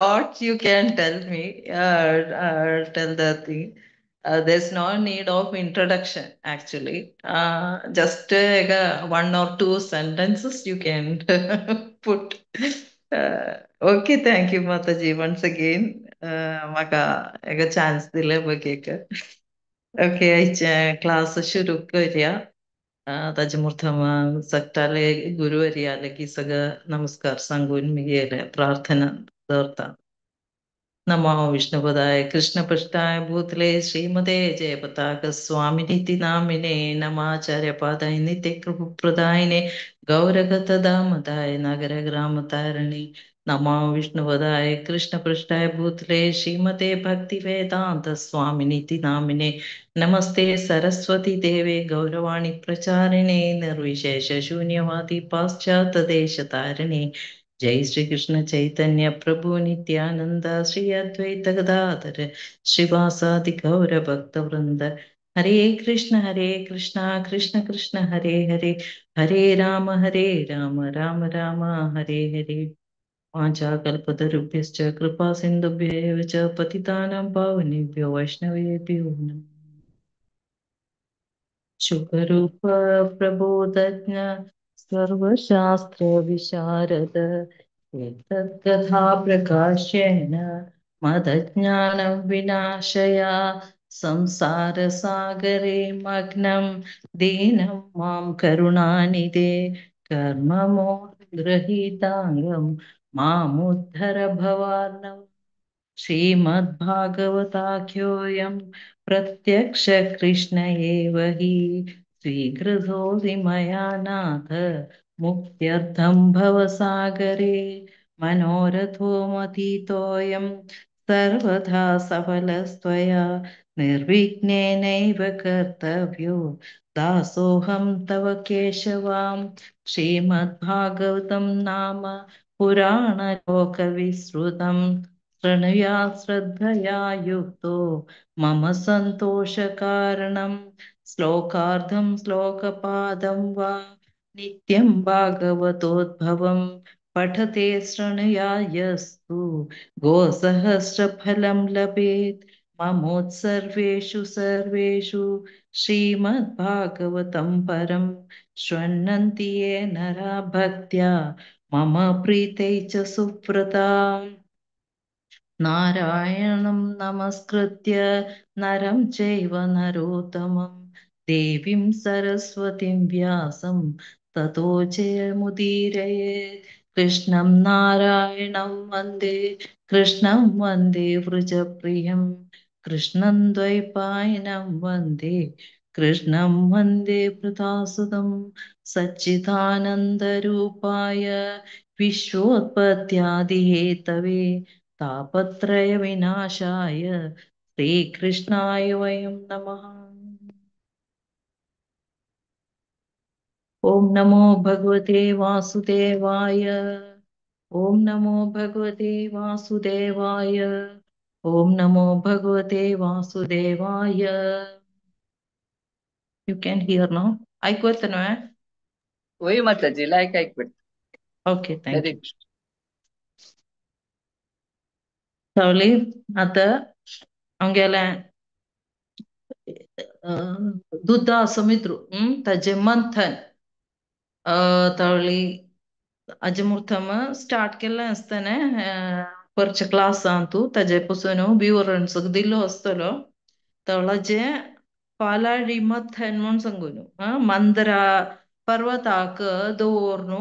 What you can tell me, tell the thing. There's no need of introduction actually. Just one or two sentences you can put. Okay, thank you, Mataji, once again. म्हाका एक chance दिले बघेक. Okay, आयचे class शुरू करया. ताजे मुर्थम सगटाले गुरुवर्याले की सगळं नमस्कार सांगून मी गेले प्रार्थना दवरता. नमो विष्णुपदाय कृष्णपृष्ठाय भूतले श्रीमते जयपताक स्वामिनिति नामिने नमाचार्यपादाय नित्यकृपप्रदायिने गौरगतदामदाय नगरग्रामतारिणे नमो विष्णुपदाय कृष्णपृष्ठाय भूतले श्रीमते भक्तिवेदान्त स्वामिनिति नामिने नमस्ते सरस्वती देवे गौरवाणी प्रचारिणे निर्विशेष शून्यवादी पाश्चात्य देशतारिणे जय श्री कृष्ण चैतन्य प्रभु नित्यानंद श्री अद्वैत गदाधर श्रीवासादि गौर भक्त वृंद. हरे कृष्ण कृष्ण कृष्ण हरे हरे, हरे राम राम राम हरे हरे. वाञ्छाकल्पतरुभ्यश्च कृपा सिन्धुभ्य एव च पतितानां पावनेभ्यो वैष्णवेभ्यो नमः. शुकरूप प्रबोधज्ञ सर्वशास्त्र विशारद एतत्कथा प्रकाशेन मदज्ञानं विनाशय संसारसागरे मग्नं दीनं मां करुणानिधे कर्ममोहगृहीताङ्गं मामुद्धर भवार्णव. श्रीमद्भागवताख्योऽयं प्रत्यक्ष कृष्ण एव हि स्वीकृतोऽसि मया नाथ मुक्त्यर्थं भवसागरे. मनोरथो मतीतोऽयं सर्वथा सफलस्त्वया निर्विघ्नेनैव कर्तव्यो दासोऽहं तव केशवां. श्रीमद्भागवतं नाम पुराणलोकविश्रुतं शृणुया श्रद्धया युक्तो मम सन्तोषकारणं. श्लोकार्धं श्लोकपादं वा नित्यं भागवतोद्भवं पठते शृणुया यस्तु गोसहस्रफलं लभेत्. ममोत्सर्वेषु सर्वेषु श्रीमद्भागवतं परं शृण्वन्ति ये नरा भक्त्या मम प्रीतै च सुव्रताम्. नारायणं नमस्कृत्य नरं चैव नरोत्तमं देवीं सरस्वतीं व्यासं ततो जयमुदीरयेत्. कृष्णं नारायणं वन्दे कृष्णं वन्दे व्रजप्रियं कृष्णं द्वैपायनं वन्दे कृष्णं वन्दे प्रदासुतं. सच्चिदानन्दरूपाय विश्वोत्पत्त्यादिहेतवे तापत्रय विनाशाय श्रीकृष्णाय वयं नमः. ओम नमो भगवते वासुदेवाय. ओम नमो भगवते वासुदेवाय. ओम नमो भगवते वासुदेवाय. You can hear no? ऐकू येतं ना? वय माताजी, लायक ऐकवत. Okay, thank Hare you. Krishna. सावली आता आमगेले दुधा समुद्र ताजे मंथन तळी अजमुर्थम स्टार्ट केल्लें आसतना परच्या क्लासांतू ताजे पसून विवरण सगळें दिल्लो आसतलो. तळाचे पालाडी मथन म्हूण सांगून मंदरा पर्वताक दवरून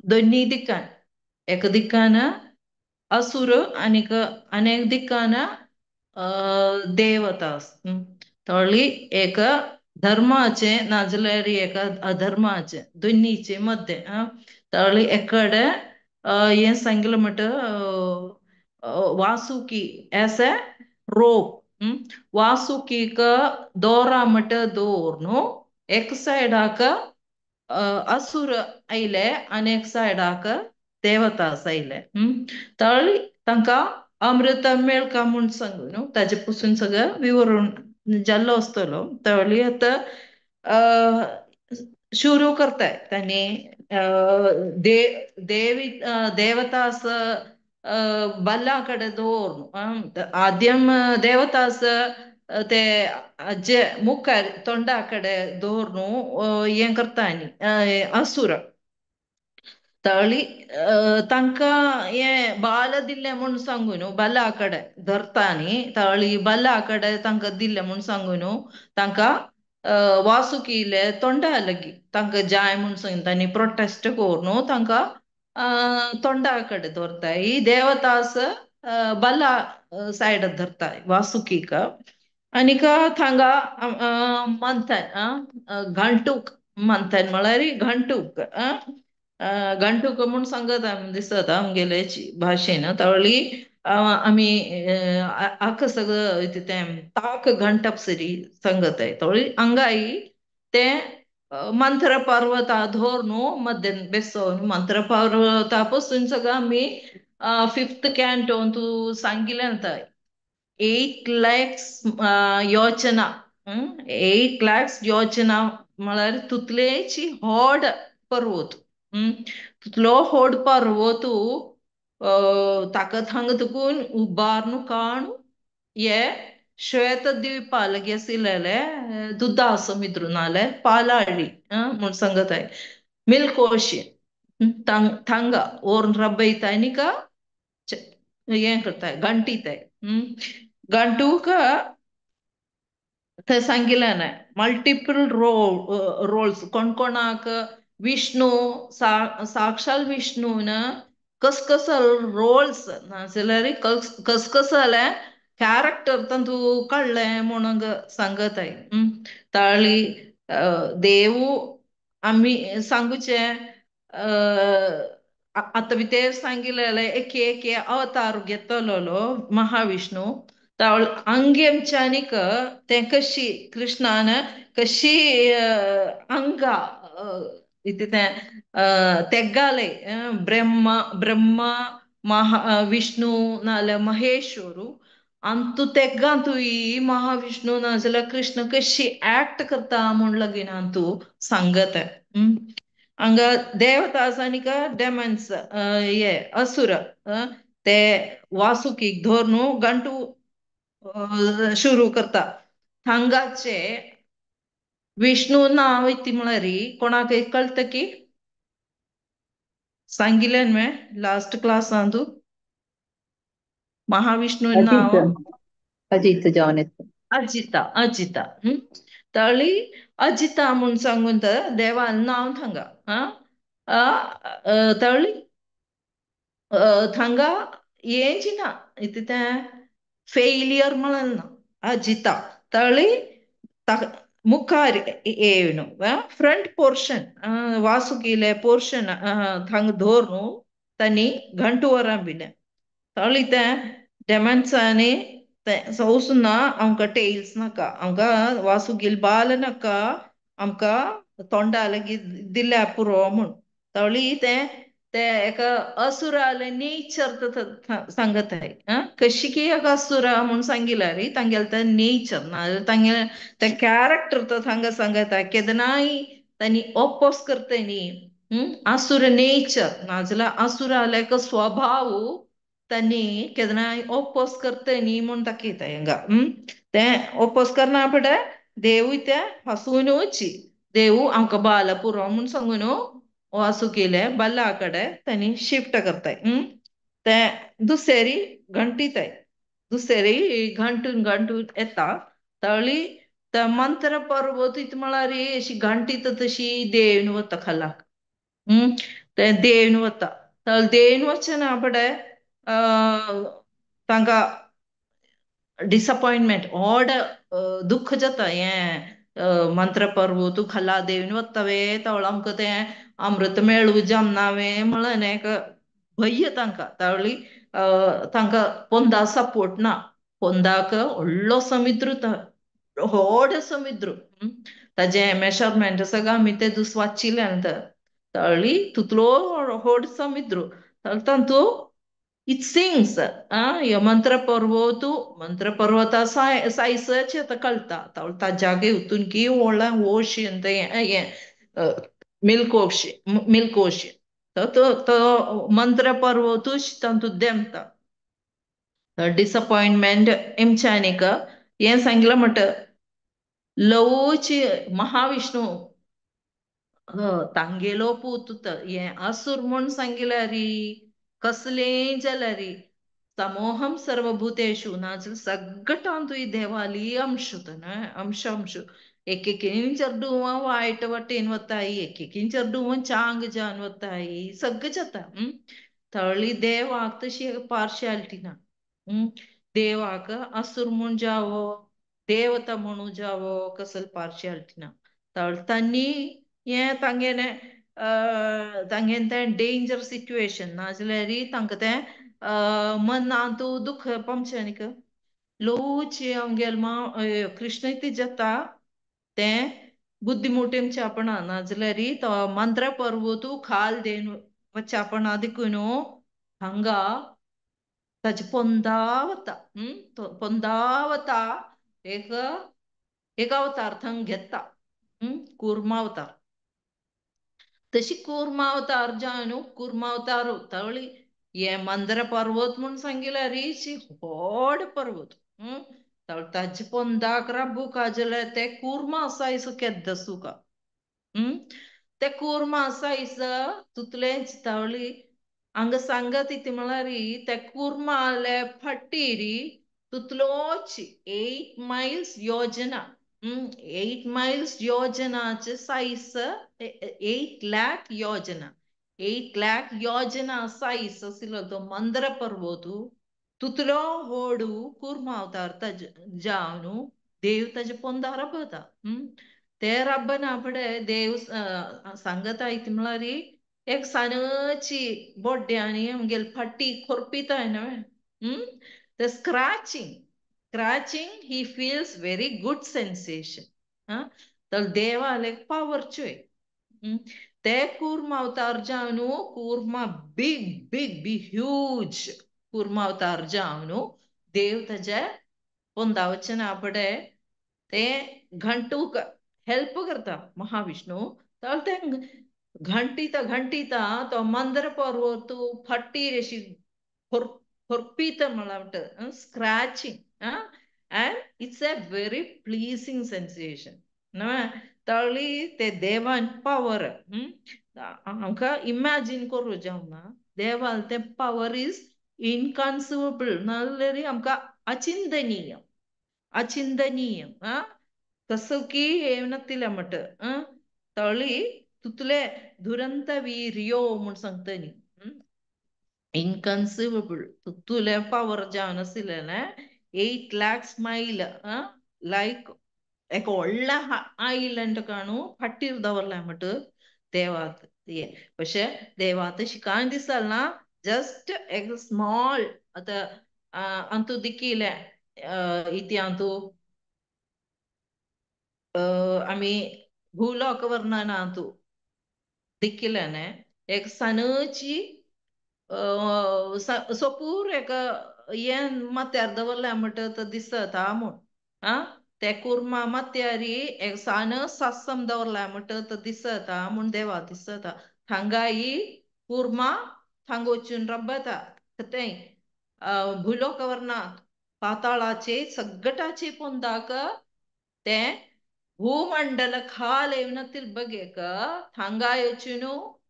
दोन्ही दिकान, एका दिकान असुर आनीक अनेक दिकान देवता. तळी एक धर्माचे नाजाल्यार एक अधर्माचे दोन्हीचे मध्य. तळी एकडे हें सांगलें म्हणटा वासुकी एज ए रोप. वासुकीक दोरा म्हणटा दवर न्हू एक सायडाक असुर आयले आनी एक सायडाक देवतास आयले. तळी तांकां अमृत मेळका म्हूण सांगू न्हू ताजे पसून सगळें विवरण जाल्लो आसतलो. तळी आतां शुरू करताय तांणी देवी देवतास ಬಲ್ಲ ಕಡೆ ದೋರ್ನು. ಆದ್ಯಂ ದೇವತಾಸ ते ಅಜ್ಜೆ ಮುಖ ತೊಂಡ ಕಡೆ ದೋರ್ನು ಏನ್ करतानी असुर तळी तांकां हे बाल दिल्ले म्हूण सांगू न्हू बला कಡೆ धरतानी तळी बला कಡೆ तांकां दिल्ले म्हूण सांगू न्हू तांकां वासुकीले तोंडा लगी तांकां जाय म्हूण सांगता प्रोटेस्ट कोरून तांकां तोंडा कಡೆ दवरताय. ही देवतास बला सायड धरताय वासुकीक. आनीक थांगा मंथन घंटूक मंथन म्हळ्यार घंटूक घंटूक म्हूण सांगत आमी दिसता आमगेले भाशेन. तळी आमी आका सगळं तें ताक घंटप सरी सांगताय. तळी हंगाई ते मंत्र पर्वता धोर मध्य बेसोवन मंत्र पर्वता पासून सगळं आमी फिफ्थ कॅन्टोन तूं सांगिल्लें 8 lakhs योजना, 8 lakhs योजना म्हळ्यार तुतलेची होड पर्वत, तुतलो होड पर्वत ताका थांग तुकून उबारनु काणू ये श्वेत द्वीपा लगे आशिल्ले दुदा समुद्र पालाळी म्हूण सांगत आहे. मिल्क ओशियन थांगा ओर्न रब्बयता आनीक हें करताय घंटीताय. घंटूक थंय सांगिल्लें ना मल्टिपल रोल्स कोण कोणाक विष्णू साक्षाल विष्णून कसकसल रोल्स नाजाल्यार कसकसले कॅरेक्टर तांतू कळ्ळें म्हणून सांगताय. ताळी देवू आमी सांगूचे आतां बी ते सांगिल्लें एक एक अवतार घेतलोलो महाविष्णू अंगेमच्यानिक तें कशी कृष्णान कशी अंगा इति तें तेग्गाले ब्रह्मा ब्रह्मा महा विष्णू नाल्यार महेश्वरू अंतू तेग्गांतू ही महाविष्णू नाजाल्यार कृष्ण कशी ऍक्ट करता म्हूण लगीन अंतू सांगत. हांगा देवतास आनीक डेमन्स हे असुर ते वासुकीक धरून गंटू सुरू करता. हांगाचे विष्णू नांव इति म्हळ्यार कोणाक कळटा की सांगिल्लें न्हय लास्ट क्लासांतू महाविष्णू नांव अजित जावन येता. अजिता अजिता तळी अजिता म्हूण सांगून तर देवान नांव थांगा तळी थांगा हेंच ना इति तें फेलियर म्हणलें ना अजिता. तळी मुखार येवन फ्रंट पोर्शन वासुकीले पोर्शन थांग धरून तांणी घंटू वरां बिलें. तळी तें डेमन्सांनी तें सौसून ना आमकां टेल्स नाका आमकां वासुकील बाल नाका आमकां तोंडा लेगीत दिल्या पुरो म्हूण. तळी तें ते एका असुराले नेचर सांगत आहे. कशी की एक असुरा म्हूण सांगिल्लें रे तांगेलें तें नेचर नाजाल्यार तांगेलें तें कॅरेक्टर तो हांगा सांगता केन्नाय तांणी ओपोज करता न्ही असुर नेचर नाजाल्यार असुराले एक स्वभाव तांणी केन्नाय ओपोज करता न्ही म्हूण दाखयता हांगा. तें ओपोज करना फुडें देवूय तें हसून वची देवू आमकां बाल पुरो म्हूण सांगून वासुकीले बल्ला कಡೆ तांणी शिफ्ट करताय. ते दुसरी घंटीताय दुसरी घंटून घंटून येता तळी ते मंत्र पर्वत इत म्हळ्यार अशी घंटीत तशी देवन वता खालाक. ते देवन वता तळ देवन वचना फुडें तांकां डिसपॉयंटमेंट व्हड दुख्ख जाता हें मंत्र पर्वत खाला देवन वता तळ आमकां तें अमृत मेळू जमनावे म्हणून एक भंय तांकां. तावळी तांकां पोंदा सपोर्ट ना पोंदाक व्हडलो समुद्र व्हड समुद्र ताजें मेजरमेंट सगळें आमी ते दीस वाचिल्लें. तळी तितलो व्हड समुद्र तातूंत it sings ह्यो मंत्र पर्वत मंत्र पर्वता सायसाचे आतां कळटा. ताज्यागे हितून की व्हडलें ओशियन तें हें मिल्क ओशियन मिल्क ओशियन. तो तो मंत्र पर्वतूच तांतू देमता. डिसपॉयंटमेंट इमच्यानिक हें सांगलां म्हणटा लवची महाविष्णू तांगेलो पूत हें असुर म्हूण सांगिल्यारी कसलेंय जाल्यारी समोहम सर्वभूतेषु नाजाल्यार सगळ्यांतूय तुय देवाली अंश अंश अंश एकेकीन चेडूं वायट वाटेन वताय एकेकीन चेडूं चांग जावन वताय सगळें जाता. थळी देवाक तशी पार्शियालिटी ना. देवाक असुर म्हूण जावो देवता म्हणू जावो कसल पार्शियालिटी ना. तांणी हें तांगेलें तांगेलें तें डेंजर सिट्युएशन नाजाल्यार तांकां तें मनांत दुख्ख पावचें लोची आमगेल मा कृष्ण इति जाता तें बुद्धी मोटेमचे आपण नाजाल्यार तो मंत्र पर्वतू खाल देन वच्चापणा देखून हांगा ताजे पोंदा वता पोंदा वता एक एक अवतार थंग घेता कूर्मावतार. तशी कूर्मावतार जावन कूर्मावतार तवळी हे मंदर पर्वत म्हूण सांगिल्यार शी व्हड पर्वत. ताजे पोंदाक राबू काजले ते कूर्मा सायस केद्द सुका. ते कूर्मा सायस तुतलें तवळी हांगा सांगत इति म्हळ्यार ते कूर्माले फटीरी तुतलोच 8 miles योजना 8 miles योजनाचे सायस 8 लाख योजना 8 लाख योजना सायस आशिल्लो तो मंदर पर्वत तुतलो होडू कूर्मावतार ताज जावन देव ताजे पोंदा रबता. ते रब्बना फुडें देव सांगता इति म्हळ्यार एक सानची बोड्ड्यांनी आमगेले फाटी खोरपिताय न्हय ते scratching scratching he feels very good sensation. तर देवाले पावर चोय ते कूर्मावतार जावन Kurma big big be huge कूर्मावतार जावन देव ताजे पोंदा वचना फुडें ते घंटूक हेल्प करता महाविष्णू. तर ते घंटीता घंटीता तो मंदर पर्वत फटीर अशी खोरपीता म्हणटा scratching and it's a very pleasing sensation न्हय. तळी ते देवान पावर आमकां इमॅजीन करूं जावना देवाल ते पावर is इनकन्सिवेबल नाजाल्यार आमकां अचिंतनीय अचिंतनीय कसो की येवना म्हणटा. तळी तुतले दुरंत वीर्यो म्हूण सांगता न्ही इनकन्सिवेबल तुतले पावर जावन आशिल्लें 8 lakhs mile लायक एक व्हडला आयलंड काणू फाटीर दवरलाय म्हणटा देवात अशें देवात तशी कांय दिसल ना जस्ट एक स्मॉल आतां अंतू दिकिलें इति अंतू आमी भूलोक वर्णनांतू दिकिलें एक सनची सोपूर एक हें माथ्यार दवरलें म्हणटा तो दिसता म्हूण आं ते कुर्मा माथ्यारी एक सान सासम दवरलां म्हणटा तो दिसता म्हूण देवा दिसता. हांगाय कुर्मा थांग वचून रब्बता तें भूलोक वर्णात पाताळाचे सगटाचे पोंदाक तें भूमंडल खाल येवन बगेक थांगाय वचून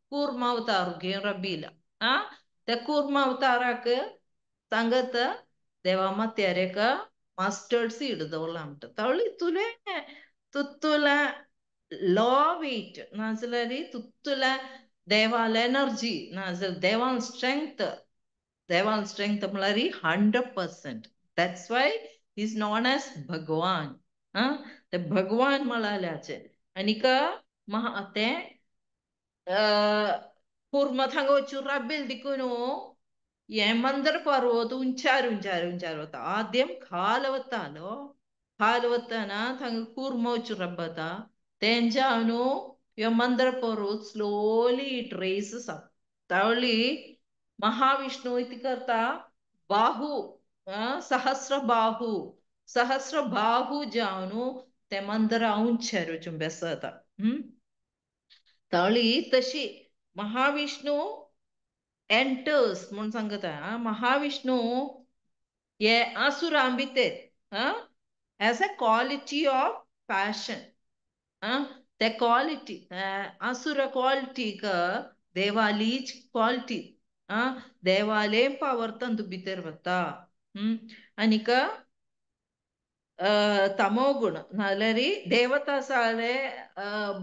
कूर्मावतार घेवन रबीला. आं त्या कूर्मावताराक सांगत देवा माथ्यार एक मस्टर्ड सीड दवरलां म्हणटा. तळी तुले तुतुले लो वेट नाजाल्यार तुतुले देवाल एनर्जी नाजाल्यार देवान स्ट्रेंथ देवान स्ट्रेंथ म्हळ्यार 100%. That's why is known as भगवान. ते भगवान म्हळ्याचे आनीक महा ते कूर्म थांगा वचून राबील देखून हें मंदर पर्वत उंचार उंचार उंचार वता. आद्यम खाल वतालो खाल वतना थांगा कूर्म वचून रब्बता तेंच्या न्हू ह्यो मंदर पर्वत स्लोली it raises up. तावली महाविष्णू इति करता बाहू सहस्र बाहू सहस्र बाहू जावन ते मंदरा उंचेर वचून बेसता. तळी तशी महाविष्णू एंटर्स म्हणून सांगता. महाविष्णू हे असुरां भितर as a quality of passion. ते क्वालिटी असुर क्वालिटीक देवालीच क्वालिटी देवाले पावर तंतु भितर वता. आनीक तमोगुण नाल्यार देवता साले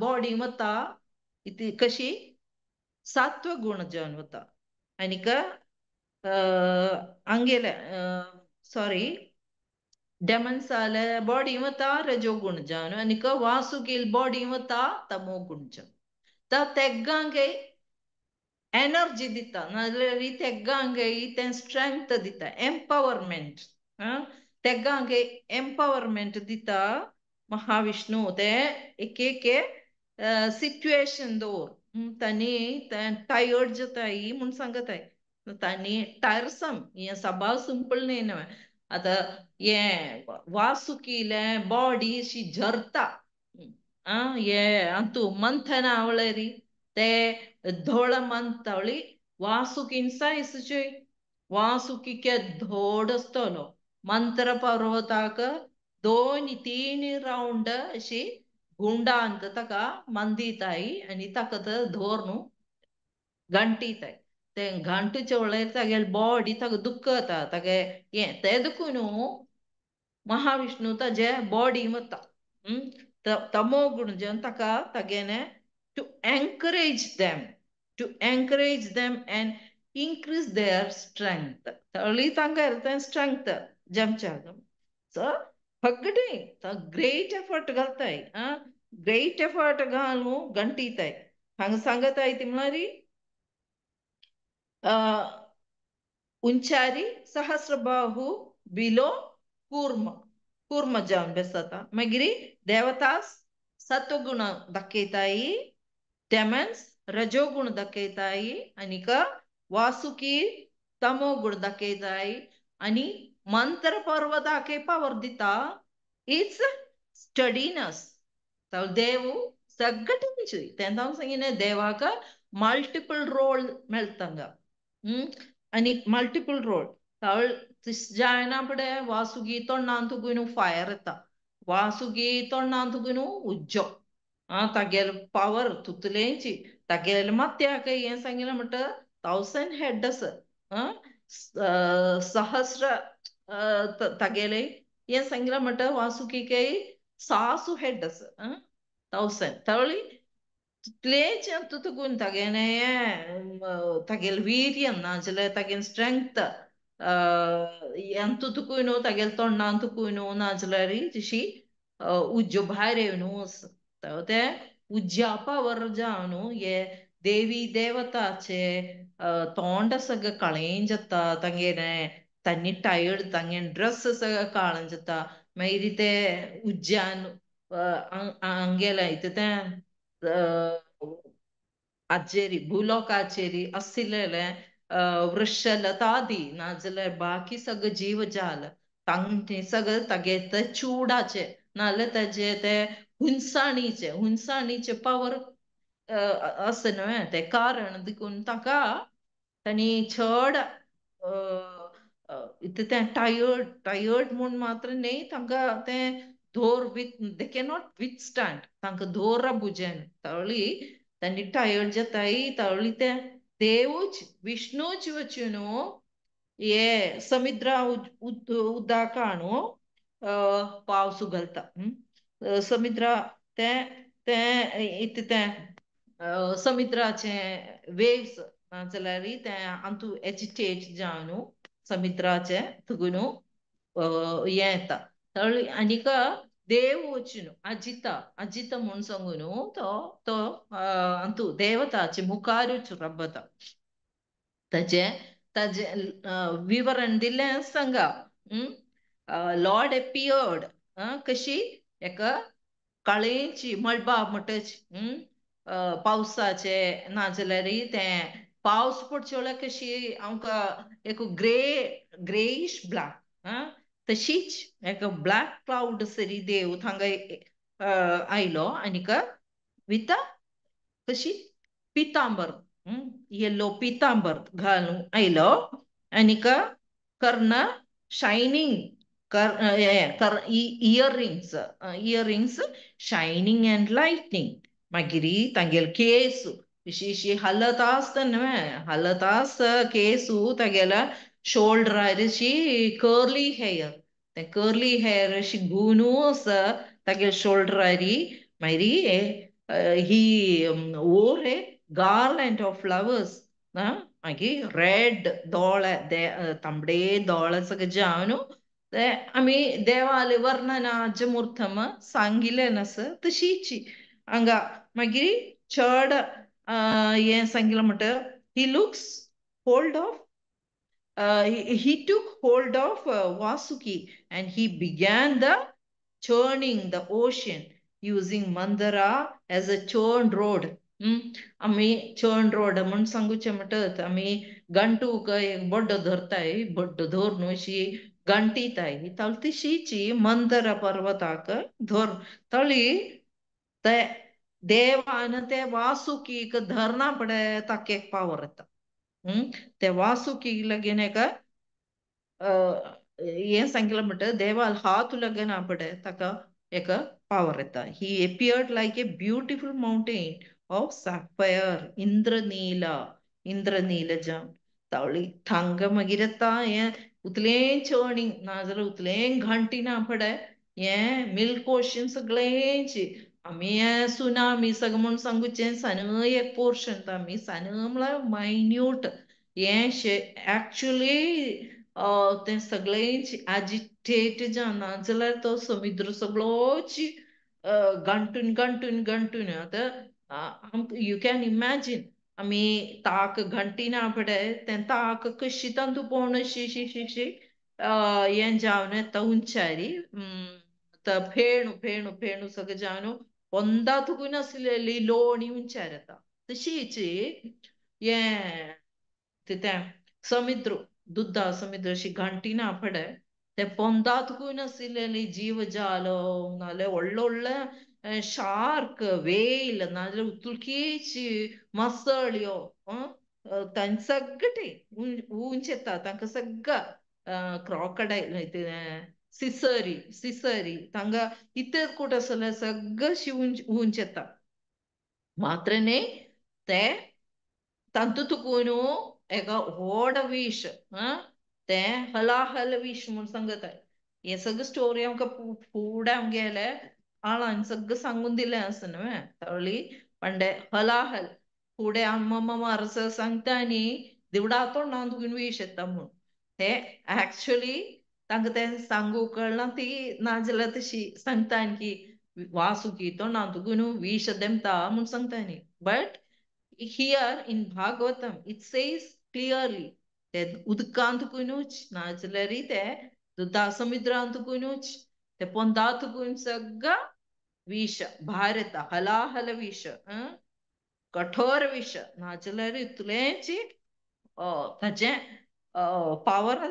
बॉडी वता इति कशी सात्व गुण जावन वता. आनीक हांगेले सॉरी डेमन्साले बॉडी वता रजोगुण जावन आनीक वासुकील बॉडी वता तमोगुण जावन. तर तेग्गांक एनर्जी दिता नाजाल्यार तेग्गांक तें स्ट्रेंथ दिता, एम्पावरमेंट. तेग्गांक एम्पावरमेंट दिता महाविष्णू. ते एक एक सिट्युएशन दवर तांणी टायर्ड जाताय म्हूण सांगताय. तांणी टायरसम हें सबाव सिंपल न्ही न्हय. आतां हें वासुकीले बॉडी अशी झरता. हे अंतू मंथन आवळरी ते धोळ मंथावळी वासुकीन सायस चोय वासुकीके धोड आसतलो. मंत्र पर्वताक 2-3 रावंड अशी गुंडांत ताका मंदिताय आनी ताका धर न्हू घांटीताय. ते घांटीच्या वेळार तागेली बॉडी ताका दुखता तागे हें तें दुखून महाविष्णू ताजे बॉडी वता. तमो गुण जेवन ताका तागेलें to encourage them, to encourage them and increase their strength. तळी तांकां तें स्ट्रेंथ जमच्याक. सो फगटे ग्रेट एफर्ट घालताय. ग्रेट एफर्ट घालून घंटीताय. हांगा सांगताय ती म्हळ्यार उंचारी सहस्रबाहु बिलो कूर्म, कूर्म जावन बेसता. मागीर देवतास सत्वगुण दाखयताय, डेमन्स रजोगुण दाखयताय आनीक वासुकी तमोगुण दाखयताय. आनी मंत्र पर्वताक पावर दिता it's स्टडीनस. देव सगळें तें हांव सांगिना देवाक मल्टिपल रोल मेळटा. आनी मल्टिपल रोल तवळ जायना फुडें वासुकी तोंडान तुगून फायर येता, वासुकी तोंडान तुगून उज्जो. तागेले पावर तुतलेंची तागेले मात्याक हें सांगिलें म्हणटा 1000 हेड आसा. सहस्र तागेले हें सांगिलें म्हणटा वासुकीकय 600 हेड आसा. 1000 तवळी तितलेंच तुतून तागेलें तागेलें वीर्य नाजाल्यार तागेलें स्ट्रेंथ तुतूकूय न्हू तागेलें तोंडान तुकूय न्हू नाजाल्यार तशी उज्जो भायर येवन आसा. तें उज्ज्या पावर जावन न्हू हे देवी देवताचे तोंड सगळें काळें जाता तांगेलें, तांणी टायर्ड तांगेलें ड्रेस सगळें काळें जाता. मागीर ते उज्ज्यान हांगेलें इतलें तें आचेरी भूलोकाचेरी आशिल्लें वृक्षलतादी नाजाल्यार बाकी सगळें जीवजाल तांचे सगळें तागे ते चुडाचे नाजाल्यार ताजे ते हुनसाणीचे, हुनसाणीचे पावर आसा न्हय तें कारण देखून ताका तांणी चड इतलें तें टायर्ड टायर्ड म्हूण मात्र न्ही तांकां तें धोर with they cannot withstand तांकां धोर भुजेन तवळी तांणी टायर्ड जाताय. तवळी तें देवूच विष्णूच वचून हे समुद्रा उदकान पावस घालता. समुद्रा तें तें इतलें तें समुद्राचे वेव्स नाजाल्यार तें अंतू एजिटेट जावन समुद्राचे तुगून हें येता. तळी आनीक देव वचून अजिता अजिता म्हूण सांगून तो तो अंतू देवताचे मुखारूच रबता. ताजे ताजे विवरण दिल्लें सांगा. लॉर्ड एपियर्ड कशी एका काळेची मळबा म्हणटच पावसाचे नाजाल्यार तें पावस पडचे वेळार कशी आमकां एक ग्रे ग्रेयीश ब्लॅक तशीच एक ब्लॅक क्लावड सरी देव थांगा आयलो आनीक विथ कशी पितांबर येल्लो पितांबर घालून आयलो आनीक कर्ण शायनिंग कर earrings earrings shining and lightning. मागीर तांगेले केस अशी हलत आसता न्हय, हलत आसता केसू तागेल्या शोल्डरार अशी कर्ली हेयर, तें कर्ली हेयर अशी घुनूस तागेले शोल्डरारी. मागीर he wore a garland of flowers. मागीर रेड दोळे, तांबडे दोळे सगळे जावन ते आमी देवाले वर्णनाज मुर्थम सांगिल्लें नास तशीच हांगा. मागीर चड हें सांगिल्लें म्हणटा he looks hold of he took hold of Vasuki and he began the churning the ocean using Mandara as a churn rod. आमी चर्न रोड म्हूण सांगुचें म्हणटात आमी गंटूक एक बड्डो धरताय, बड्डो धरून अशी गंटीताय, तशीची मंदरा पर्वताक धर तळी ते देवान ते वासुकीक धरना पडे ताका एक पावर येता. ते वासुकी लगीन एका हें सांगिल्लें म्हणटा देवाल हात लगना पडे ताका एक पावर येता. He appeared like a beautiful mountain of sapphire Indranila, Indranila जावन तावळी थांग मागीर येता हें उतलें चर्निंग नाजाल्यार उतलें घांटी ना पडे हें मिल्क ओशन सगळेंच आमी हें सुनामी सगळें म्हूण सांगुचें सान एक पोर्शन आमी सान म्हळ्यार मायन्यूट हें एक्चुली तें सगळेंच एजिटेट जावन नाजाल्यार तो समुद्र सगळोच गंटून गंटून गंटून. आतां you can imagine आमी ताक घंटी ना पडे तें ताक कशी तांतू पळोवन शी शी शी शी हें जावन येता उंचारी फेणू फेणू फेणू सगळें जावन पोंदा तुकून आसलेली लोणी उंचार येता तशीच हें तें समुद्र दुद्दा समुद्र अशी घांटी ना पडे ते पोंदा तुकून आसलेली जीवजाल नाल्यार व्हडले व्हडले शार्क वेल नाजाल्यार उतुलकीची मसळ्यो तांचे सगळे उंच येता तांकां सगळं क्रोकडायल सिसरी सिसरी तांकां इतर कुठं आसल्यार सगळं अशी उंच येता. मात्र न्ही ते तांतू तुकून एका व्हड विश तें हलाहल विश म्हूण सांगता. हें सगळें स्टोरी आमकां फुडें आमगेले आळान सगळें सांगून दिलें आसा न्हय तळी पंडे हलाहल फुडें अम्मम्मा मारस सांगता न्ही दिवडा तोंडान तुगून विश येता म्हूण ते एक्चुली तांकां तें सांगूंक कळना ती नाजाल्यार तशी सांगता की वासुकी तोंडान तुगून विश देमता म्हूण सांगता न्ही. But here in Bhagavatam it says clearly ते उदकांत नाजाल्यार ते दुदा समुद्रांत ते पोंदांत सगळं विष भायर येता हलाहल विष कठोर विष नाजाल्यार इतलेंच ताचें पावर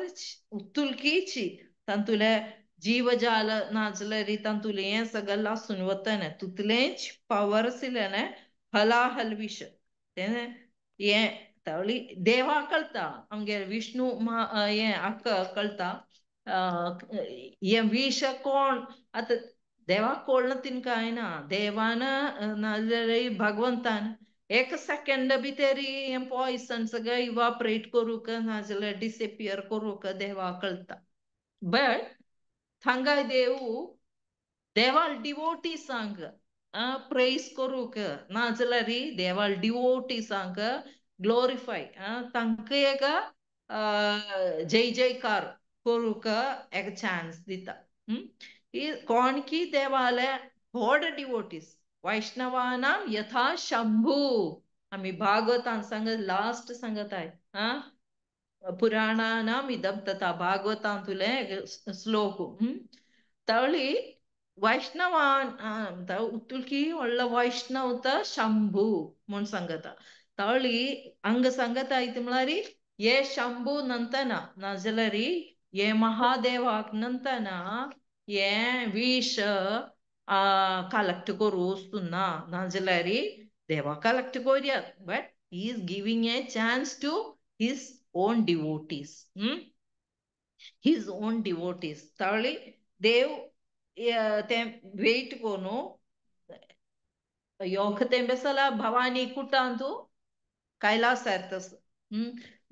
उतुलकीची तातूंतले जीवजाल नाजाल्यार तातूंतलें हें सगळें लासून वतलें तितलेंच पावर आशिल्लें हलाहल विष तें हें तावळी देवा कळटा आमगे विष्णू हें आक्का कळटा हें विष कोण आतां देवाक कळना तिनकां कांय ना देवान नाजाल्यार भगवंतान एक सेकंड भितर हें पॉयसन सगळें इवापरेट करूंक नाजाल्यार डिसएपियर करूंक देवाक कळटा. बट थांगाय देव देवाल डिवोटीसांक प्रेज करूंक नाजाल्यार देवाल डिवोटीसांक ग्लोरिफाय तांकां एक जय जयकार करूंक एक चान्स दिता. कोण की देवाले व्हड डिवोटीस वैष्णवानां यथा शंभू आमी भागवतान सांगत लास्ट सांगताय पुराणानाम इदम तथा भागवतांतुले श्लोक तळी वैष्णवान उतुलकी व्हडलो वैष्णव त शंभू म्हूण सांगता. तळी हांगा सांगता इतलें म्हळ्यार हे शंभू नंतना नाजाल्यार हे महादेवाक नंतना हे विष कलेक्ट करूं वस्तूना नाजाल्यार देवा कलेक्ट करुयात but He is giving a chance to his own devotees. His own devotees. तावळी देव ते वेट कोनु योख तेंबेसला भवानी कुटांतु कैलास तस.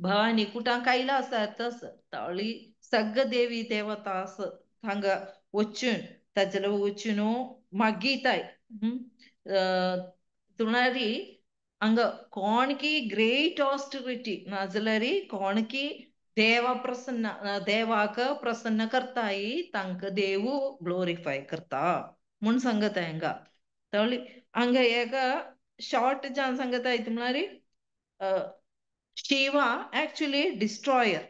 भवानी कुटां कैलास तस. तावळी सग्ग देवी देवतास थांग वचून ताजल वचून मागीताय. तुणारी अंग कोणकी ग्रेट ऑस्टिरिटी नाजलरी कोणकी देवा प्रसन्न देवाक प्रसन्न करताई तांक देवू ग्लोरिफाय करता म्हूण सांगता हांगा. तावळी हांगा एक शॉर्ट जावन सांगता म्हळ्यार Shiva actually destroyer,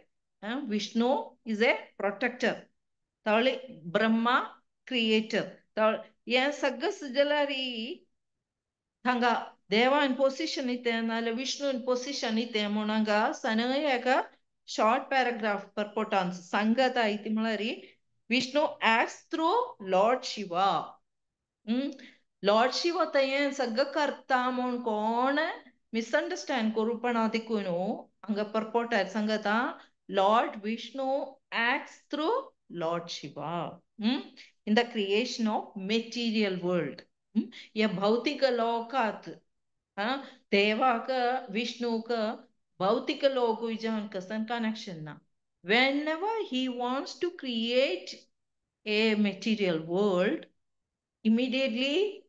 Vishnu is a protector, तावळी ब्रह्मा क्रिएटर. हें सगळें जाल्यार हांगा देवान पोजिशन इतें नाजाल्यार विष्णून पोजिशन इतें म्हूण हांगा सनय एका शॉर्ट पॅराग्राफ परपोटान सांगता इति म्हळ्यार Vishnu acts through Lord Shiva. Lord Shiva थंय सगळें करता म्हूण कोण मिसअंडरस्टँड करूपणा देखून हांगा परपोटार सांगता Lord Vishnu acts through Lord Shiva in the creation of material world. ह्या भौतिक लोकांत देवाक विष्णूक भौतिक लोक जावन कसन कनेक्शन ना. Whenever he wants to create a material world, immediately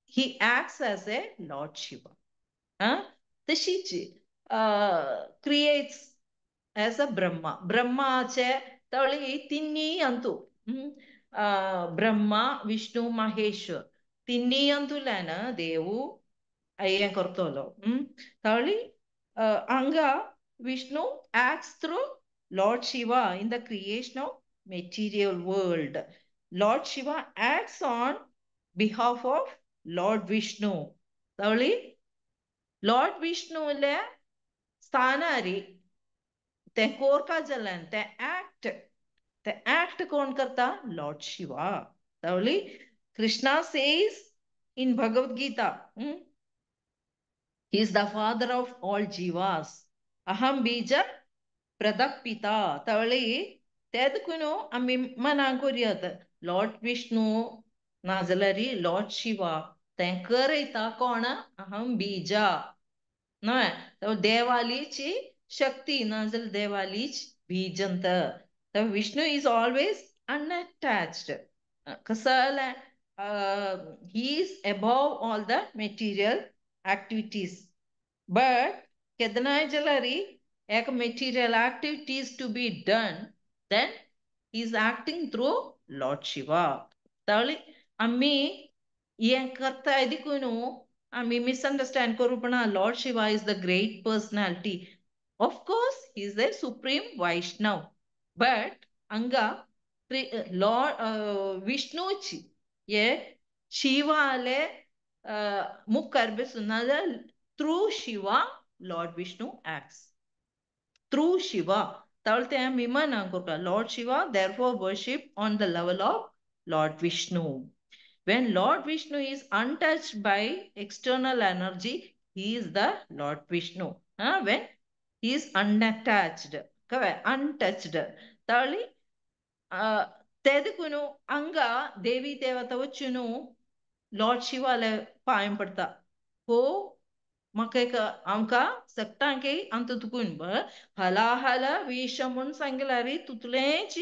he acts as a Lord Shiva. तशीच क्रिएट्स एज अ ब्रह्मा. ब्रह्माचे तळी तिन्ही अंतू ब्रह्मा विष्णू महेश्वर तिन्ही अंतुल्यान देवू हें करतलो. तळी हांगा Vishnu acts through Lord Shiva in the creation of material world. Lord Shiva acts on behalf of Lord Vishnu. तावळी Lord विष्णूले स्थानारी ते कोरका जाल्यान ते ऍक्ट, ते ऍक्ट कोण करता? लॉर्ड शिवा. तावळी Krishna says in Bhagavad Gita, he is the father of all jivas. अहम बीज प्रदपिता. तावळी तेदकुनु आमी मनां करुयात लॉर्ड विष्णू नाजाल्यार लॉर्ड शिवा तें करयता कोण? अहम बीजा न्हय देवालीची शक्ती नाजाल्यार देवालीच बीजंत. Vishnu is always unattached. कसलें he is above all the material activities. But केदनाय जाल्यार एक material activities to be done, then he is acting through Lord Shiva. तावळी आमी हें करताय देखून आमी misunderstand करूपणा Lord Shiva is the great personality. Of course he is a supreme Vaishnav, but हांगा Lord विष्णूची हे शिवाले मुखार बसून नाजाल्यार through Shiva Lord Vishnu acts. Through Shiva. तावळ ते आमी मना करता Lord Shiva therefore worship on the level of Lord Vishnu. When Lord Vishnu is untouched by external energy, he is the Lord Vishnu. When he is unattached, untouched. तावळी तेदकुनु हांगा देवी देवता वचून Lord शिवाले पांय पडटा. हो म्हाका एक आमकां सगटांक आमकां तुकून हलाहल विश म्हूण सांगल्यार तुतलेंच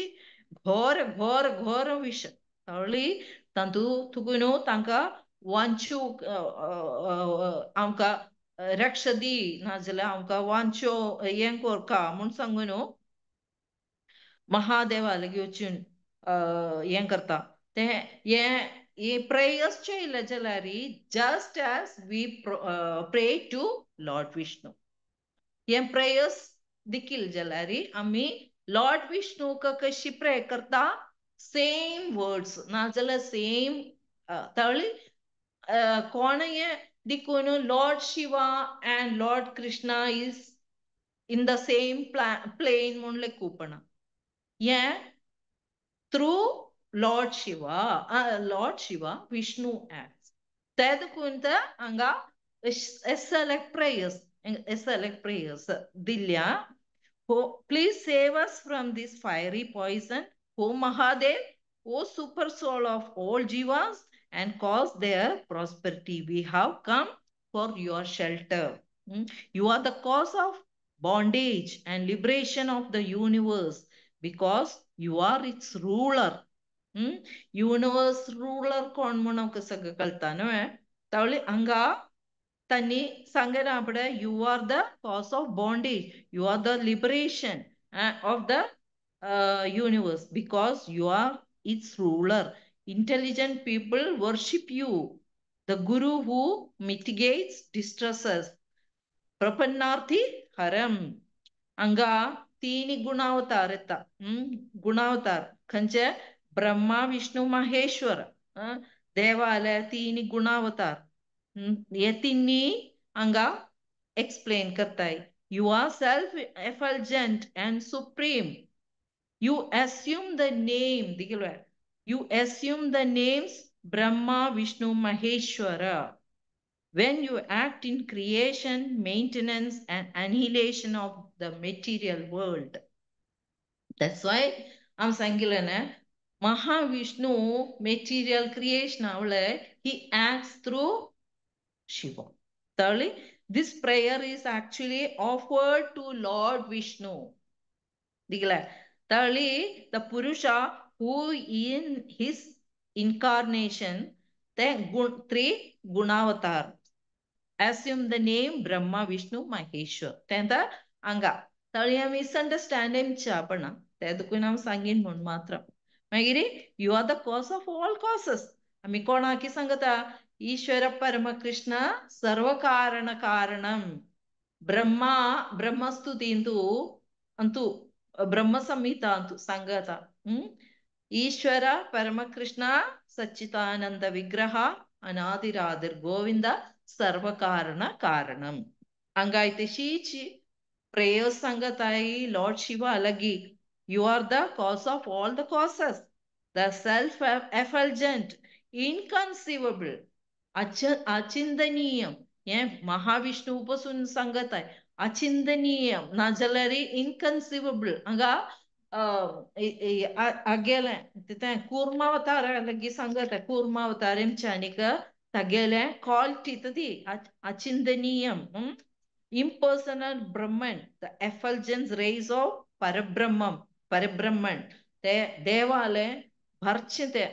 घोर घोर घोर विश. तावळी तांतू तुकून तांकां वांचू आमकां रक्ष दी नाजाल्यार आमकां वांचो हें कोरका म्हूण सांगून महादेवा लागीं वचून हें करता. तें हें प्रेयर्स चोयलें जाल्यार just as we pray to Lord Vishnu. हें प्रेयर्स देखील जाल्यार आमी लॉर्ड विष्णूक कशी प्रे करता सेम वर्ड्स नाजाल्यार सेम. तावळी कोण हें देखून Lord Shiva and Lord Krishna is in the same plane म्हूण लेखूपणा. हें through Lord Shiva, Lord Shiva Vishnu acts. ते देखून हांगा select prayers, select prayers दिल्या. Please save us from this fiery poison, O Mahadev, O super soul of all jivas, and cause their prosperity. We have come for your shelter. You are the cause of bondage and liberation of the universe because you are its ruler. Universe ruler कोण म्हूण आमकां सगळें कळटा न्हय. तावळी हांगा तांणी सांगला आपणे you are the cause of bondage, you are the liberation of the universe because you are its ruler. Intelligent people worship you, the guru who mitigates distresses. Prapannarthi haram. Anga तीन गुणावतार येता. गुणावतार खंयचे? ब्रह्मा विष्णू महेश्वर. देवाले तीन गुणावतार हे तिन्ही हांगा एक्सप्लेन करताय. You are self effulgent and supreme. You assume the name, you assume the names Brahma, Vishnu, Maheshwara when you act in creation, maintenance and annihilation of the material world. That's why I'm सांगितलं ना, Mahavishnu material creation avale, he acts through Shiva. Thirdly, this prayer is actually offered to Lord Vishnu. Thirdly, the Purusha who in his incarnation, the three Gunavatar, assume the name Brahma, Vishnu, Maheshwar. Tenda anga. Thirdly, misunderstanding chapana. तेदुकूय हांव सांगीन म्हूण मात्र. मागीर you are the cause of all causes. आमी कोणाकी सांगता? ईश्वर परमकृष्ण सर्वकारण कारणम. ब्रह्मा ब्रह्मस्तुतींतु अंतु ब्रह्मसंहिता अंतु सांगता. ईश्वर परमकृष्ण सच्चिदानंद विग्रह अनादिरादिर गोविंद सर्वकारण कारणम. हांगा शीची प्रेयर्स सांगताय लॉर्ड शिवा लगी. You are the cause of all the causes, the self effulgent, inconceivable, अचिंतनीय. हे महाविष्णू पासून सांगत आहे अचिंतनीय नाजाल्यार इनकन्सिवेबल. हांगा आगेलें तें कूर्मावतार लगी सांगत आहे. कूर्मावतार आमच्यानीक तागेलें क्वालिटी ती अचिंतनीय, impersonal Brahman, the effulgence rays of Parabrahman, Parabrahman. ते देवाले भरचें ते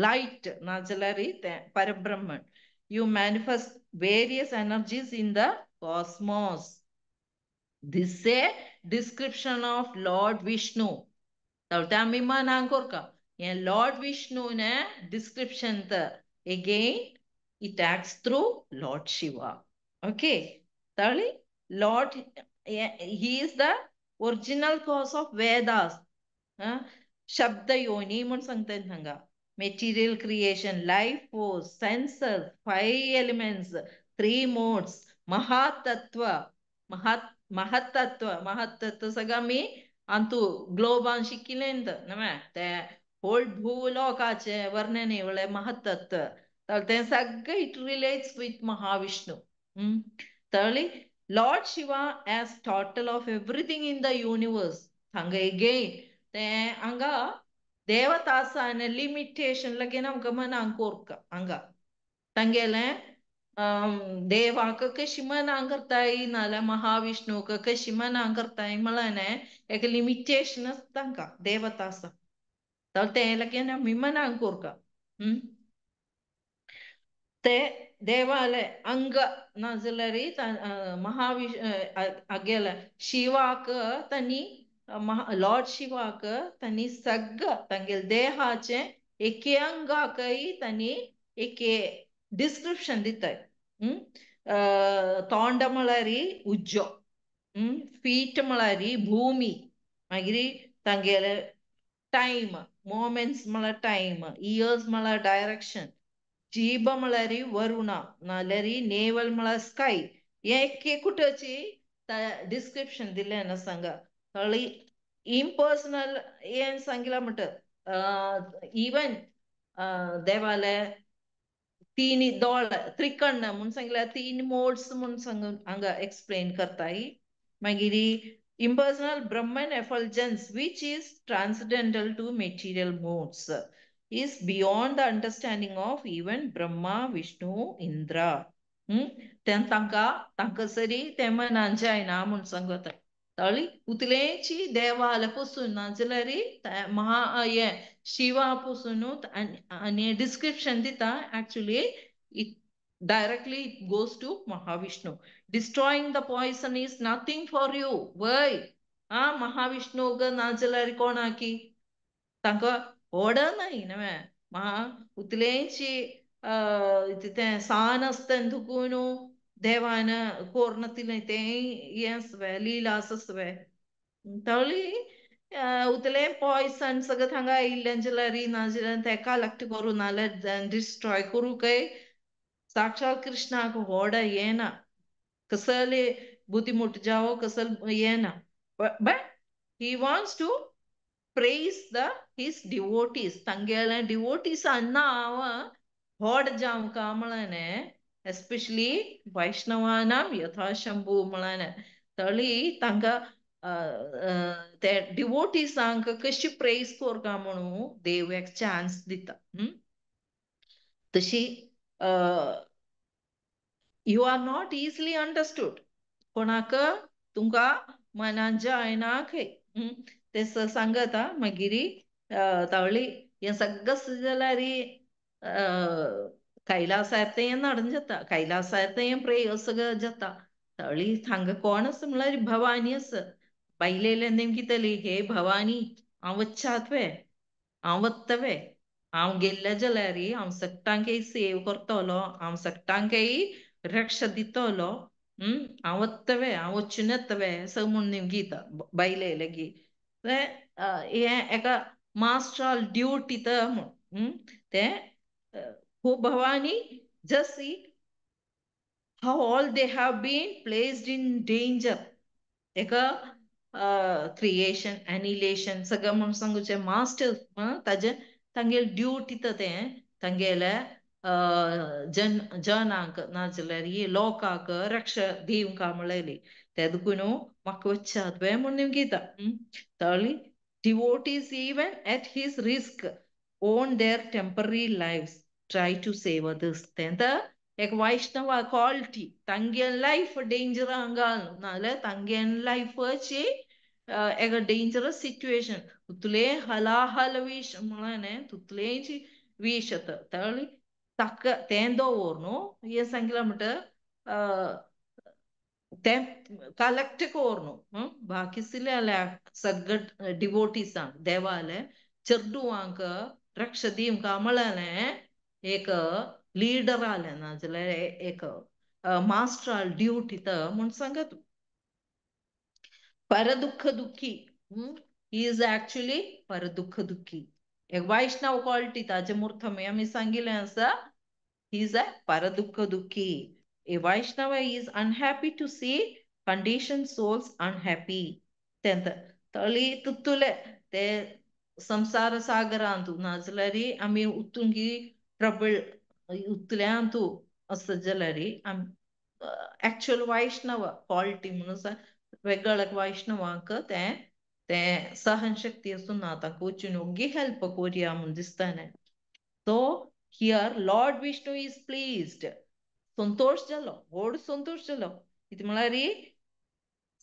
लायट नाजाल्यार तें Parabrahman. You manifest various energies in the cosmos. This a description of Lord Vishnu. ते आमी मनांक कोरका हें लॉर्ड विष्णूने डिस्क्रिप्शन. तर again it acts through Lord Shiva. Okay. Thirdly, Lord, he is the original cause of Vedas. Shabda yoni म्हूण सांगता हांगा. Material creation, life force, senses, 5 elements, 3 modes, Mahatattva, Mahatattva, Mahatattva सगळं आमी अंतु ग्लोबान शिकिलें न्हय, ते होल भूलोकाचे वर्णन म्हणल्यार महत्तत्व. तर तें सगळें it relates with Mahavishnu. Thirdly, Lord Shiva as total of everything in the universe. हांगा एगेन तें हांगा देवतासान लिमिटेशन लागीं आमकां मनांक कोरका. हांगा तांगेलें देवाक कशी मनांक करताय नाल्यार महाविष्णूक कशी मनांक करताय म्हळ्यार एक लिमिटेशन आसता तांकां देवतासा. तर तें लागीं आमी मनांक कोरका. ते देवाले अंग नाजाल्यार महाविश आगेले शिवाक तांणी लॉर्ड शिवाक तांणी सगळं तांगेले देहाचे एके अंगाकय तांणी एके डिस्क्रिप्शन दिताय. तोंड म्हळ्यार उज्जो, फीट म्हळ्यार भूमी, मागीर तांगेले टायम मोमेंट्स म्हळ्यार टायम, इयर्स म्हळ्यार डायरेक्शन, जीभ म्हळ्यार वरुणा नाल्यार नेवल म्हळ्यार स्काय. हे एके कुटची डिस्क्रिप्शन दिलें ना सांगा. कळ्ळी? इम्पर्सनल हें सांगिलां म्हणटा. इवन देवाले तीन दोळ त्रिकर्ण म्हूण सांगल्यार तीन मोड्स म्हूण सांगून हांगा एक्सप्लेन करताय. मागीर impersonal Brahman effulgence which is transcendental to material modes is beyond the understanding of even Brahma, Vishnu, Indra. तें तांकां तांकां सरी तें मनान जायना म्हूण सांगता. तळी उतलेची देवाले पसून नाजाल्यार महा हें शिवा पसून आनी डिस्क्रिप्शन दिता. Actually it directly it goes to Mahavishnu. Destroying the poison is nothing for you. Why? Mahavishnu ग नाजाल्यार कोणाकी तांकां व्हड न्हय न्हय महा उतलेची तें सान आसता दुकून देवान कोर्न तें हें आसवे लिला आसवे तळी उतले पॉयसन सगळं थांगा आयिल्लें जाल्यार नाजाल्यार तें कलेक्ट करूं नाल्यार डिस्ट्रॉय करूं काय साक्षात कृष्णाक व्हड येना कसले बुद्धी मुट जावो कसल येना. But he wants to praise the his devotees. तांगेले डिवोटीज अन्ना हांव व्हड जावंक म्हळें एस्पेशली वैष्णवानाम यथाशंभू म्हळें तळी तांकां ते डिवोटीसांक कशी प्रेज करका म्हणून देव एक चान्स दिता. तशी you are not easily understood. कोणाक तुमकां मनान जायना खंय ते सांगता. मागीर तावळी हें सगळें जाल्यार कैलासार तें नडन जाता. कैलासार तें प्रेयर्स सगळं जाता. तळी थांगा कोण आसा म्हणल्यार भवानी आसा. बायलेले नेमकी हे भवानी हांव वच्चात वे हांव वत्तवे हांव गेल्ले जाल्यार हांव सगटांकय सेव करतलो हांव सगटांकय रक्षा दितलो. हांव वत्तवे हांव वचून येतवे सगळें म्हूण निमगीता बायले लेगी हें एका मास्टराल ड्युटी तर म्हूण तें हो Bhavani just see how all they have been placed in danger. एका क्रिएशन एनिलेशन सगळें म्हूण सांगूचें मास्टर ताजें तांगेले ड्युटी तर तें तांगेले जन जनांक नाजाल्यार लोकांक रक्षा दिवंक म्हणलेली ते देखून म्हाका वच्चात वे म्हूण निमगीता. तळी devotees even at his risk own their temporary lives try to save others. तें एक वैष्णव क्वालिटी तांगे लायफ डेंजर हांगा नाजाल्यार तांगे लायफाची एक डेंजरस सिच्युएशन तुतले हलाहल विश म्हणलें तुतलेची विश येता. तळी ताका तें दवर न्हू हें सांगलां म्हणटा तें कलेक्ट कर न्हू बाकीसले सगळे डिवोटीसांक देवाले चेडवांक रक्षा दिवंक म्हणलें एक लीडर आलें नाजाल्यार एक मास्टराल ड्युटी तर म्हूण सांगत. परदुःख दुःखी is actually परदुःख दुःखी एक वैष्णव क्वालिटी ताजे मुर्थमे आमी सांगिल्लें आसा. Is a परदुःख दुःखी. A Vaishnava is unhappy to see conditioned souls unhappy. तेंत तळी तुत्तुले ते संसार सागरांतु नाजाल्यार आमी उतुंगी ट्रबल उतल्यांतु आसत जाल्यार एक्चुअल वैष्णव क्वालिटी म्हणून वेगळ्या वैष्णवांक तें तें सहनशक्ती आसून ना तांकां वचून ओगी हेल्प करुया म्हूण दिसतालें. So here Lord Vishnu is pleased. Santosh जालो व्हड संतोश जालो कितें म्हळ्यार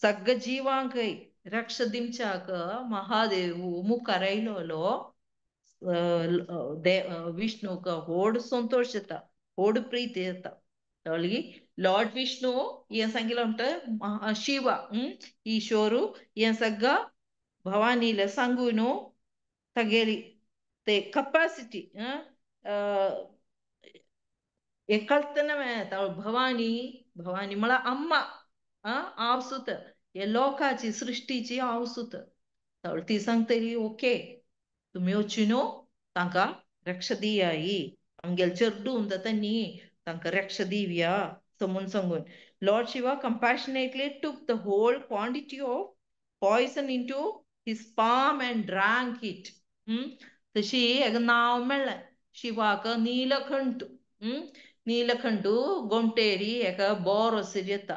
सगळ्या जिवांकय रक्षा दिवच्याक महादेव मुखार आयलोलो विष्णूक व्हड संतोश जाता व्हड प्रीती जाता. तळी लॉर्ड विष्णू हें सांगिल्लें म्हणटा शिवा ईश्वरू हें सगळं भवानीला सांगून तागेली ते कपासिटी कल्तना भवानी भवानी म्हळ्यार अम्मा आवसूत हे लोकाची सृष्टीची आवसूत. ती सांगतली ओके तुमी वचून तांकां रक्षा दियाyi आमगेले चेडूं जाता न्ही तांकां रक्षा दिवया म्हूण सांगून Lord Shiva compassionately took the whole quantity of poison into his palm and drank it. तशी एक नांव मेळ्ळें शिवाक नीलकंठ. नीलकंठू गोमटेरी एका बोर येता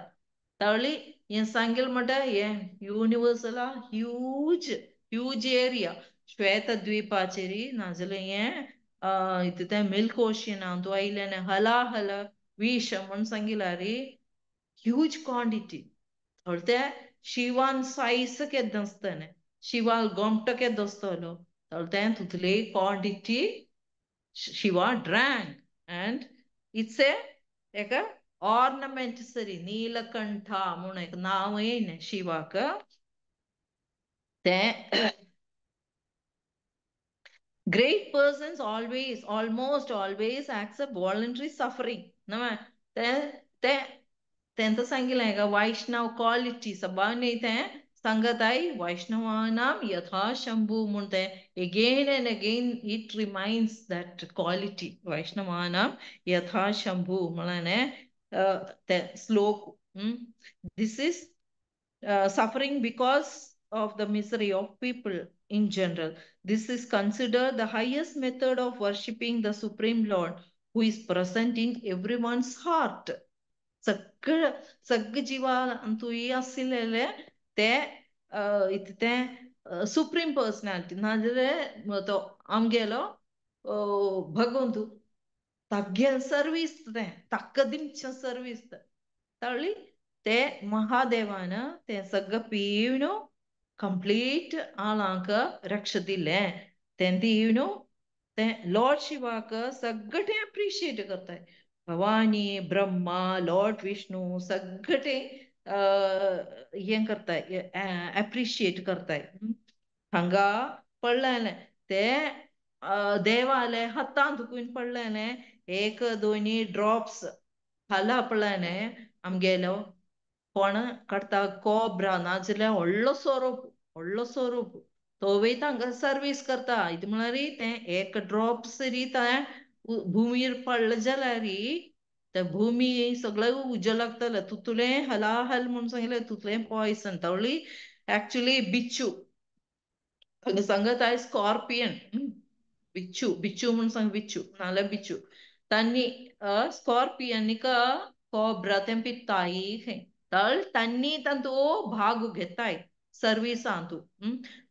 तावली हें सांगेल म्हणटा हें युनिवर्सला ह्यूज ह्यूज एरिया श्वेत द्वीपाचेरी नाजाल्यार हें इतलें मिल्क ओशियन अंतू आयलें हला हल विश म्हूण सांगिलारी ह्यूज क्वांटिटी थोडे शिवान सायज केद्द आसतलें शिवा गोमटो केद्द आसतलो थोडे तितली quantity Shiva drank and it's a एक ऑर्नमेंट सरी नीलकंठ म्हूण एक नांव येयलें शिवाक तें. Great persons always, almost always accept voluntary suffering. तें तें तेंत सांगिलें का वैष्णव क्वालिटी सबाव न्ही तें सांगताय वैष्णवानाम यथा शंभू म्हूण तें again and again it reminds that quality वैष्णवानाम यथा शंभू म्हळ्यार तें श्लोक. This is suffering because of the misery of people in general. This is considered the highest method of worshipping the Supreme Lord who is present in everyone's heart. सगळं सगळं जिवांतूय आशिल्ले ते ते supreme personality नाजाल्यार तो आमगेलो भगवंतू तागेल सर्वीस तें ताका दिमचें सर्वीस ताळी ते महादेवान ते सगळं पिवन कंप्लीट आळांक रक्ष दिलें तें दिवन तें लॉर्ड शिवाक सगळें अप्रिशिएट करताय भवानी ब्रह्मा लॉर्ड विष्णू सगळे हें करताय एप्रिशिएट करताय. हांगा पडलें ते देवाले हातांत दुखून पडलें एक दोनी ड्रॉप्स खाला पडलें आमगेलो कोण काडटा कोब्रा नाजाल्यार व्हडलो सोरोप व्हडलो सोरोप तोवूय तांकां सर्वीस करता. इतलें म्हळ्यार तें एक ड्रॉप सरी तें भुमीर पडलें जाल्यार ते भूमी सगळें उजो लागतलें तुतलें हलाहल म्हूण सांगलें तुतलें पॉयसन तवली एक्चुली बिच्छू हांगा सांगत आयज स्कॉर्पियन बिच्छू बिच्छू म्हूण सांग बिच्छू नाल्यार बिच्छू तांणी स्कॉर्पियनिका कोब्रा तें पिताय खंय तळ तांणी तांतू भाग घेताय सर्विसांतू.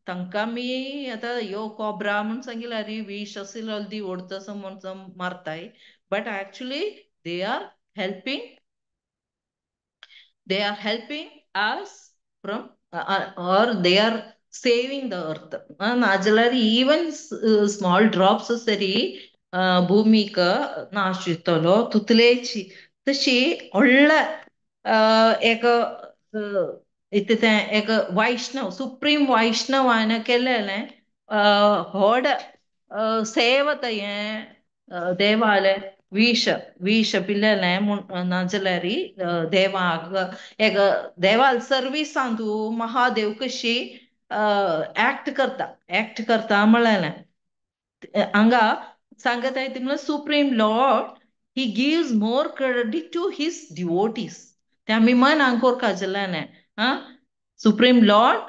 तांकां आमी आतां ह्यो कोब्रा म्हूण सांगिल्यार विश आशिल्लो दी ओडता म्हूण मारताय but actually they are helping, they are helping us from or they are saving the earth. नाजाल्यार इवन स्मॉल ड्रॉप्स सरी भूमीक नाशितलो तुतलेची तशी व्हडले एक इतलें एक वैष्णव सुप्रीम वैष्णवान केलेलें व्हड सेवत हें देवाले विश विश पिल्लेलें म्हूण नाजाल्यार देवाक एक देवाल सर्विसांतू महादेव कशी एक्ट करता एक्ट करता म्हणलें हांगा सांगत ती म्हणल्यार supreme lord he gives more credit to his devotees. ते आमी मनाक कोरका आं supreme lord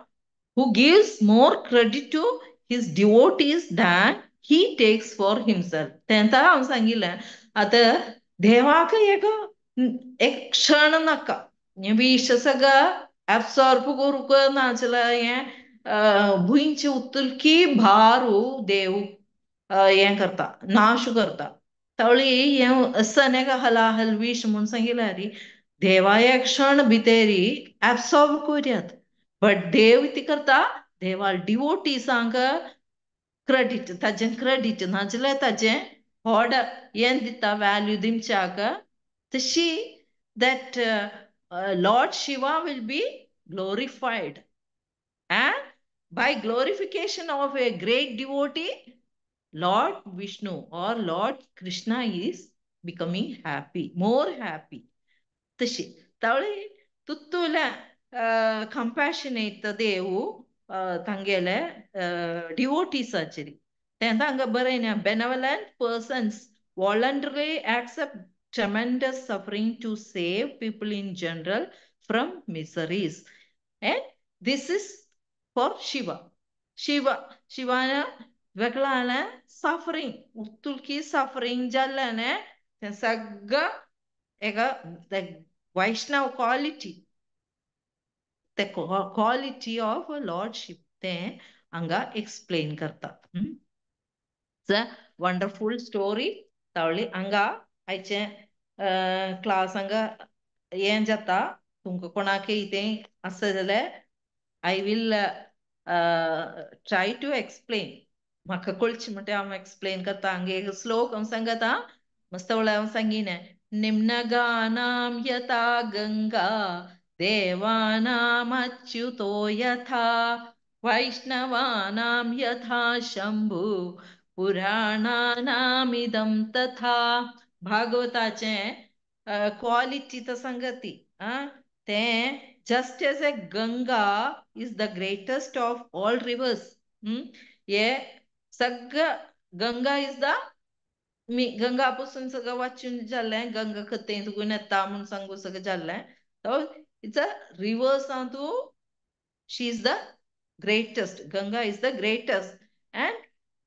who gives more credit to his devotees than he takes for himself. तेंता हांव सांगिल्लें आतां देवाक एक एक क्षण नाका विश सगळं एब्सॉर्ब करूंक नाजाल्यार हें भुंयचे उतलकी भारू देव हें करता नाश करता तवळी हें सनेक हलाहल विश म्हूण सांगिल्यार देवा एक क्षण भितरी एब्सॉर्ब करुयात बट देव कितें करता देवा डिवोटीसांक क्रेडीट ताजें क्रेडीट नाजाल्यार ताजें व्हड हें दिता वॅल्यू दिवच्याक तशी that lord Shiva will be glorified and by glorification of a great devotee lord Vishnu or lord Krishna is becoming happy more happy. तशी तवळी तुत्तुल्या कंपॅशनेट देव तांगेले डिवोटीसाचेर तें हांगा बरयना benevolent persons voluntarily accept tremendous suffering to save people in general from miseries. And this is for Shiva. Shiva, शिवान वेगळाले suffering, उतुलकी suffering जाल्ल्याने तें सगळं एका वैष्णव quality, ते क्वालिटी ऑफ लॉर्डशीप तें हांगा एक्सप्लेन करता. It's a wonderful story. तावळी हांगा आयचें क्लास हांगा हें जाता. तुमकां कोणाक कितें आसा जाल्यार I will try to explain. म्हाका कळचें म्हणटा हांव एक्सप्लेन करता. हांगा एक श्लोक हांव सांगता, मस्त व्हडलें हांव सांगिना. निम्नगानां यथा गंगा देवानाम् अच्युतो यथा वैष्णवानां यथा शंभु पुराणानामिदं तथा. भागवताचें क्वालिटी तर सांगती तें just as a Ganga is the greatest of all rivers. हे सगळं गंगा is the मी गंगा पासून सगळं वाचून जाल्लें, गंगा खतें तुगून येता म्हूण सांगू सगळें जाल्लें. It's a reverse तूं, she is the greatest, Ganga is the greatest, and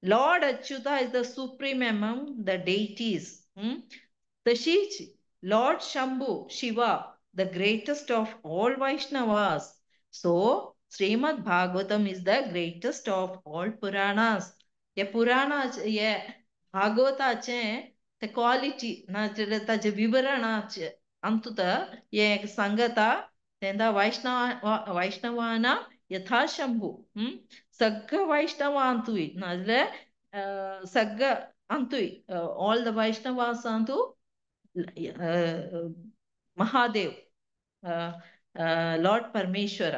Lord Achyuta is the supreme among the deities. तशीच Lord Shambhu Shiva the greatest of all Vaishnavas. So Srimad Bhagavatam is the greatest of all Puranas. हे पुराणाचे हे भागवताचें ते quality नाजाल्यार ताजें विवरणाचें अंतुत हें सांगता. तेन्ना वैष्णवाना यथा शंभू. सगळं वैष्णवांतूय नाजाल्यार सगळं अंतूय ऑल the वैष्णवासांतू महादेव लॉर्ड परमेश्वर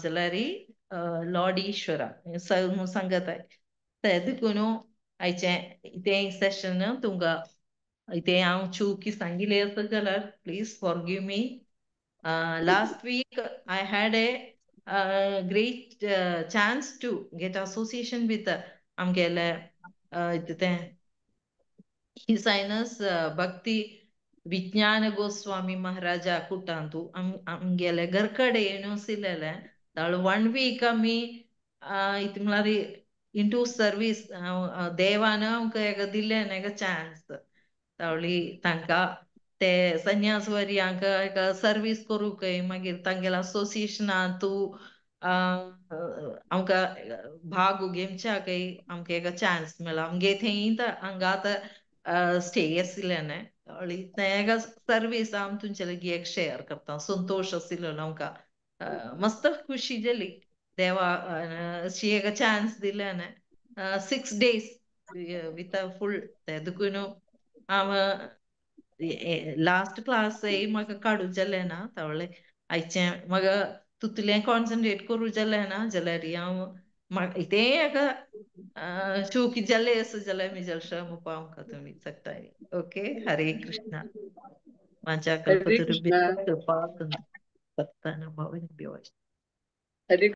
जाल्यार लॉर्ड ईश्वर सांगता. देखून आयचें तें सेशन तुमकां इतें हांव चुकी सांगिल्लें आसा जाल्यार please forgive me. Last week I had a great chance to get association with आमगेले तें his highness भक्ती विज्ञान गोस्वामी महाराजा कुटांतू आमगेले घर कडेन येवन आशिल्लें. ताळ 1 वीक आमी इतलें म्हळ्यार इंटू सर्वीस देवान आमकां एका दिल्लें एका चान्स. तावळी तांकां ते संन्यास वर्यांक एका सर्वीस करूंक मागीर तांगेल्या असोसिएशनांतू आमकां भाग घेवच्याक आमकां एका चान्स मेळ्ळो. आमगे थंय हांगा आतां स्टे आशिल्लें. तें एका सर्वीस हांव तुमचे लागीं एक शेअर करता. संतोश आशिल्लो आमकां, मस्त खुशी जाली देवा अशी एका चान्स दिलें. 6 days with a फूल देखून हांव लास्ट क्लास म्हाका काडूं जालें ना. तावळें आयचें म्हाका तितलें कॉन्सन्ट्रेट करूं जालें ना जाल्यार हांव तें एका चूक जालें आसा जाल्यार म्हजें क्षमा आमकां तुमी सगळ्यांनी. ओके, हरे कृष्णा. हरे कृष्णा. कृपा. हरे